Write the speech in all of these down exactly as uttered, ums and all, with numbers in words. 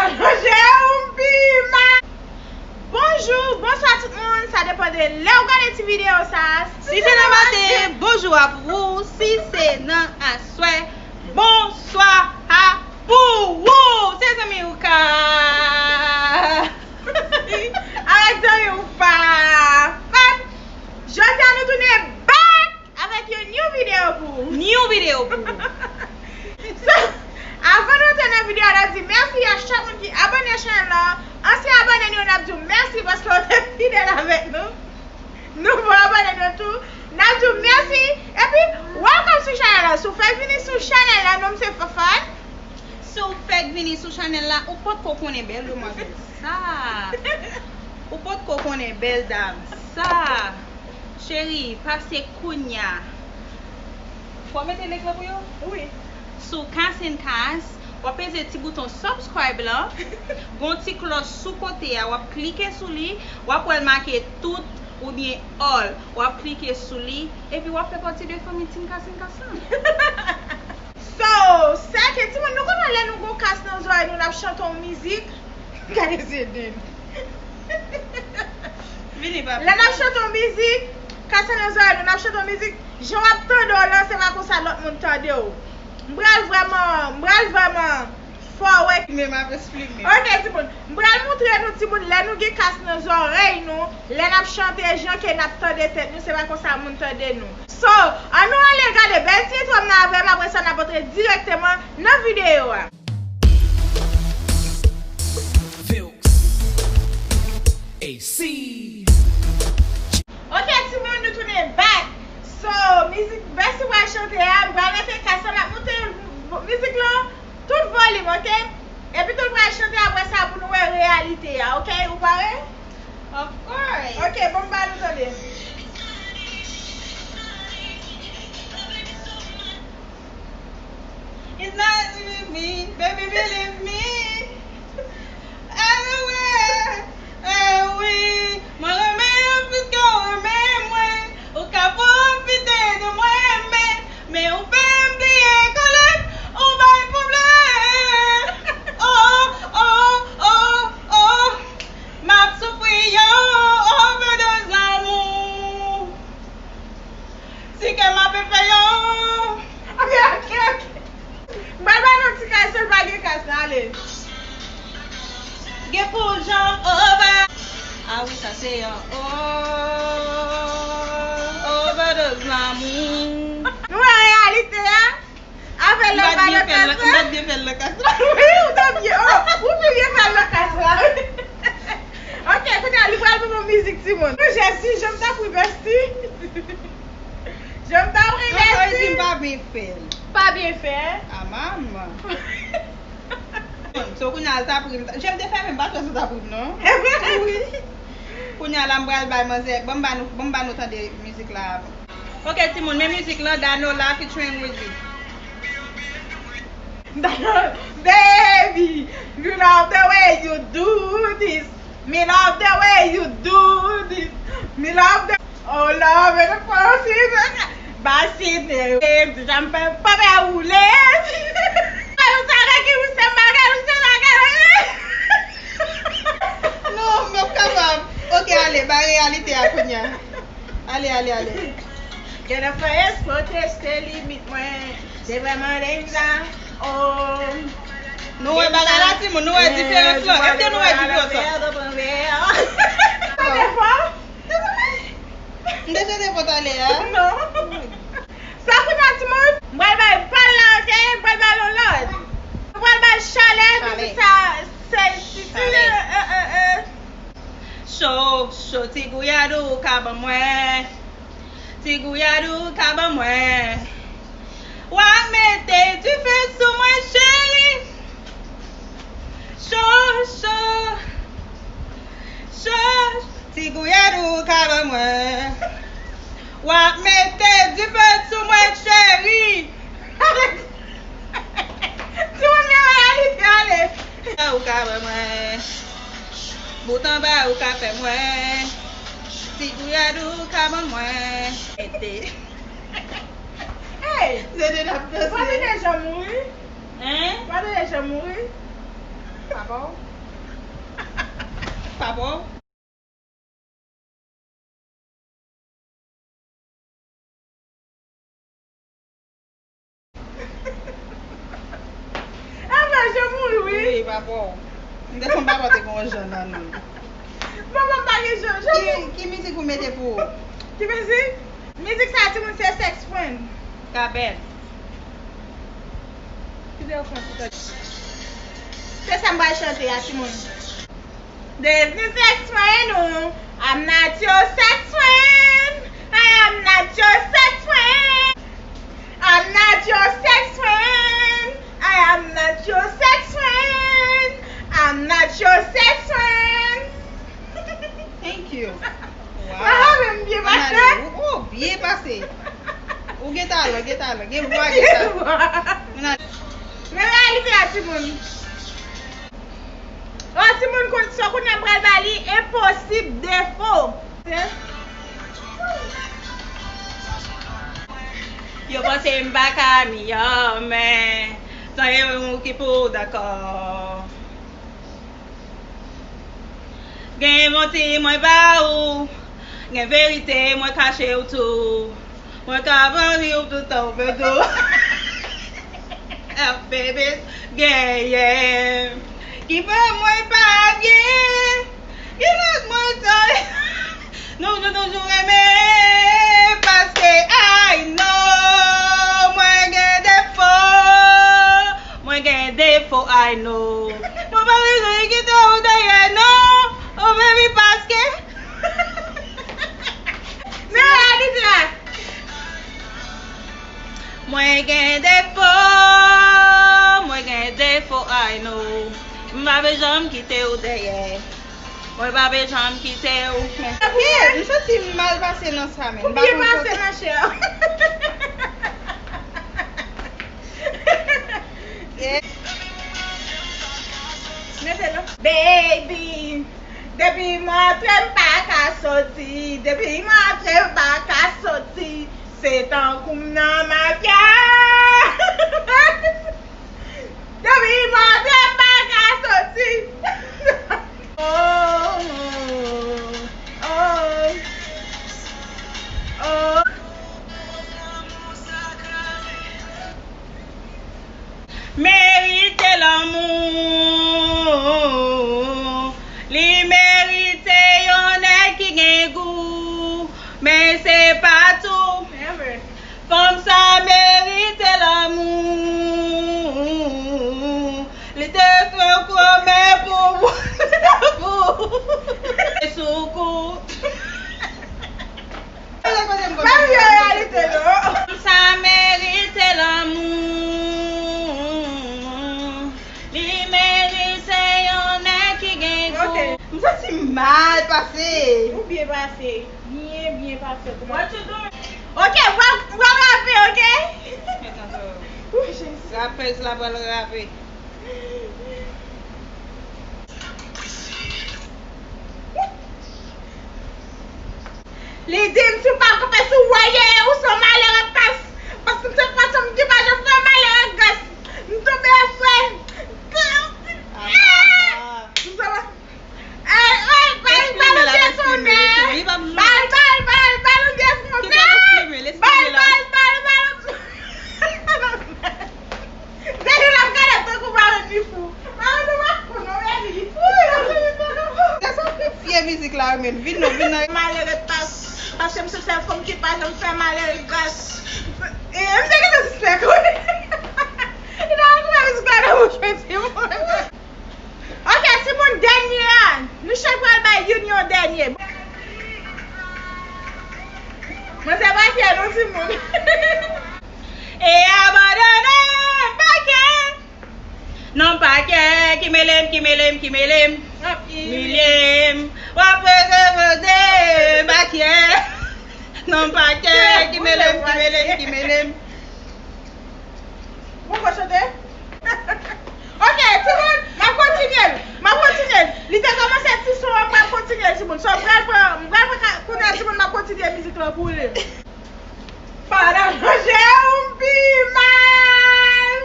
Manje yon piman. Bonjou, bonswa tout moun, sa depann de lè w gade ti videyo sa. Si se nan maten, bonjou a pou ou. Si se nan aswè, bonswa a pou ou. Se zanmi ou ka. Avèk zanmi ou pa. Jodi a nou tounen back avèk yon new video pou ou. New video pou ou. So, avan nou antre nan videyo a, n ap di mèsi a chak moun ki abòne a chanèl la. Ansyen abòne nou yo, n ap di w mèsi paske w te fidèl avèk nou. Nouvo abòne nou yo tou, n ap di w mèsi. Epi, welcome sou chanèl la. Si w fèk vini sou chanèl la, non m se Fafan. Si w fèk vini sou chanèl la, ou potko konnen bèl demwazèl sa. Ou potko konnen bèl dam sa. Cheri, pase kounya. Fò w mete link lan pou yo? Wi. Sou Kas and Kas, w ap peze ti bouton subscribe lan. Gon ti klòch sou kote a, w ap klike sou li, w ap wè l make tout oubyen all. W ap klike sou li, epi w ap fè pati de fanmi Team Kas and Kas lan. So, sèke, timoun, nou konn wè lè nou gon kas nan zòrèy nou, n ap chante yon mizik. Gade zye de nou. Vini, papi. Lè n ap chante yon mizik, kas nan zòrèy nou, n ap chante yon mizik, jan w ap tande w lan, se pa konsa lòt moun tande w. M pral vrèman, m pral vrèman fò wè. Menm avè Splin menm. Ok, timoun. M pral montre nou, timoun, lè nou gen kas nan zòrèy nou, lè n ap chante, jan ke n ap tande tèt nou, se pa konsa moun tande nou. So, ann nou ale gade bèl ti entwo m nan avè m, apre sa n ap antre dirèkteman nan videyo a. Vilks. A C. Ok, timoun, nou tounen back. So, mizik Bestie pral chante a, m pral mete kas la, n ap moute mizik lan tout volim, ok? Epi tou l pral chante apre sa pou nou wè reyalite a, ok? Ou pare? Of course. Ok, bon, m ba nou tande. It's not me, baby, believe me. Anyway, eh wi, mwen renmen w plis ke w renmen mwen. Ou ka pwofite de mwen, men, men ou fè m bliye kòlè, ou bay pwoblèm. Oh, oh, oh, oh. M ap soufri yon overdose lanmou. Si kè m ape fè yo. Ok, ok, ok. M pral ba nou ti kay, sèl pa gen kas la, ale. Gen pou jan ova. Ah wi, sa se yon o-, overdose lanmou. Nou wè reyalite a? Avè lè pa nan kas la. M pa t byen fè l nan kas la. Wi, ou t ap byen. Oh, ou pi byen fè l nan kas la. Ok, kounye a, li pral ban nou mizik, timoun. Jèsi, jan m t ap ri, Bestie. Jan m t ap ri, Bestie. Sa vle di m pa byen fè l. Pa byen fè. A manman. So, kounye a, l t ap ri. Je m te fèmen, m pa t wè si l t ap ri m, non. Wi. Kounye a, la, m pral bay manzè, ban m ba nou, ban m ba nou tande mizik la avan. Ok, timoun, men mizik lan, Danola featuring Willy. Dano-, baby, you love the way you do this. Me love the way you do this. Me love the, oh, love it, pussy. Basine, jan m fè, pa fè woule. Ou sa gade ki ou se bagay, ou se bagay. Non, m p ap kapab. Ok, ale, bay reyalite a kounye a. Ale, ale, ale. Gen nan fè espò teste limit mwen. Se vrèman denja. Oh. Nou wè bagay la, timoun, nou wè diferans lan. Èske nou wè diferans lan? Tande fò? M te chante fò talè a. Non. Sa kounye a, timoun, m pral bay bal la, ok? M pral bay yon lòd. M pral bay chalè, chalè. Mizik sa, se, se, se, chalè. Eh, eh, eh. Cho, cho, ti gouyad ou ka ban mwen. Ti gouyad ou ka ban mwen. W ap mete dife sou mwen, cheri. Cho, cho, cho, ti gouyad ou ka ban mwen. W ap mete dife sou mwen, cheri. Timoun, men reyalite, ale. Ou ka ban mwen. Bout anba ou ka fè mwen. Ti gouyad ou ka ban mwen. Ete. Hey! Se de n ap danse. Ou pa tande jan mouri? Hein? Ou pa tande jan mouri? Pa Pa pa w? Pa pa w? Apa, je mouri, wi. Wi, pa pa w. M te konn papa te gen yon jan nan nou. Papa m pa gen jan. Ki, ki mizik ou mete pou ou? Ki mizik? Mizik sa, timoun, se Sex Friend. Ka bèl. Kite yo fè yon ti tòt. Se sa m pral chante a, timoun. Devni sex friend ou. I'm not your sex friend. I am not your sex friend. I'm not your sex friend. I am not your sex friend. I'm not your sex friend. Thank you. Wow. Mwen menm byen pase. Ann ale. Ou, ou byen pase. Ou gen talan, gen talan, gen vwa, gen talan. Ann ale. Men reyalite a, timoun. O, timoun, konn sa kounye a m pral ba li, Enposib Defo. Yo panse m pa ka miyò, men sa e ou ki pou dakò. Gen manti mwen ba ou, gen verite mwen kache ou tou. Mwen ka pran riv toutan w bezwen. Ah, baby, genyen. Ki fè mwen pa byen. Ki fè mwen tòl. Nou, nou toujou renmen. Paske I know. Mwen gen defo. Mwen gen defo, I know. Mwen pa bezwen kite w dèyè, non. Oh, baby, paske. Men reyalite a. Mwen gen defo, mwen gen defo, I know. M pa pe janm kite w dèyè. Mwen pa pe janm kite w. Men. Kèt, m santi m mal pase nan sa, men. Ou byen pase, machè. Mete non. Baby, depi m antre m pa ka soti, depi m antre m pa ka soti, se tankou m nan mafya. Depi m antre m pa ka soti. Oh, oh, oh, oh. Merite lanmou. Li merite yon nèg ki gen gou. Men se pa tou. Fanm sa merite lanmou. Li te fè kòmè pou, pou. Sou kou. Pa vye reyalite, non. Sa merite lanmou. Li merite yon nèg ki gen gou. Ok. M santi m mal pase. Ou byen pase. Byen, byen pase. What you doing? Ok, w ap, w ap rape, ok? Wi, Jezi. Rapèz la pral rape. Li di m si w pa kanpe sou woye, ou se yon malere pas, paske m se fantom ki pa janm fè malere gras. M tonbe frè. Ah! M se Ay, ay, bal, bal, ou te tounen. Bal, bal, bal, bal, ou te tounen. Bal, bal, bal, bal. Gade l ap gade tankou marenn li fou. Marenn ou pa fou, non, men li fou. Gade sa, vye mizik la, men vin non, vin nan. Malere pas, paske m se sèl fanm ki pa janm fè malere gras. E, m te gentan sispèk, wi. Li ta koupe mizik la nan bouch mwen, timoun. Ok, timoun, dènye a. Nou chak pral bay youn yon dènye. Mwen se pa fyè non, timoun. E abandone, m pa kè. Non, m pa kè, ki mele m, ki mele m, ki mele m. W ap imilye m. W ap repoze, m pa kè. Non, m pa kè, ki mele m, ki mele m, ki mele m. Ou poko chante? Ok, timoun, m ap kontinye l. M ap kontinye l. Li te kòmanse ti son an, m ap kontinye l, timoun. So, m pral pran, m pral pran ka-, kounye a, timoun, m ap kontinye mizik lan pou li. Pa nan ranje ou pi mal.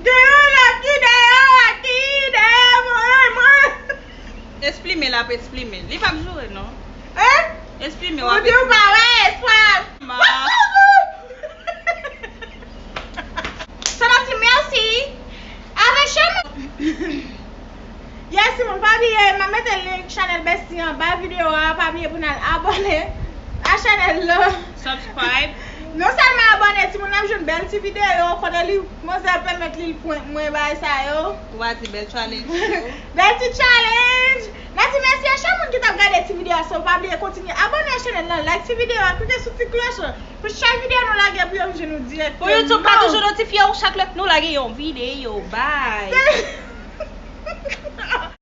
Gen yon lòt ki dèyè w ak ki dèyè mwen. Ap eksprime. Li p ap joure, non. Hein? Eksprime, w Ou ap di ou pa wè, Espoir. Ma. So n ap di mèsi avèk chanèl. Yes, timoun, pa bliye, m ap mete link chanèl Bestie anba videyo a. Pa bliye pou n al abòne a chanèl la. Subscribe. Non sèlman abòne, timoun ap jwenn bèl ti videyo, kote li, manzè pèmèt li l prank mwen, bagay sa yo. Ou va di bèl challenge yo. Bèl ti challenge. N ap di mèsi a chak moun ki t ap gade ti videyo a. So, pa bliye kontinye abòne a chanèl la, like ti videyo a, klike sou ti klòch la. Pou chak videyo nou lage pou yo vin jwenn nou dirèkteman. Pou YouTube ka toujou notifye w chak lè nou lage yon videyo. Bye.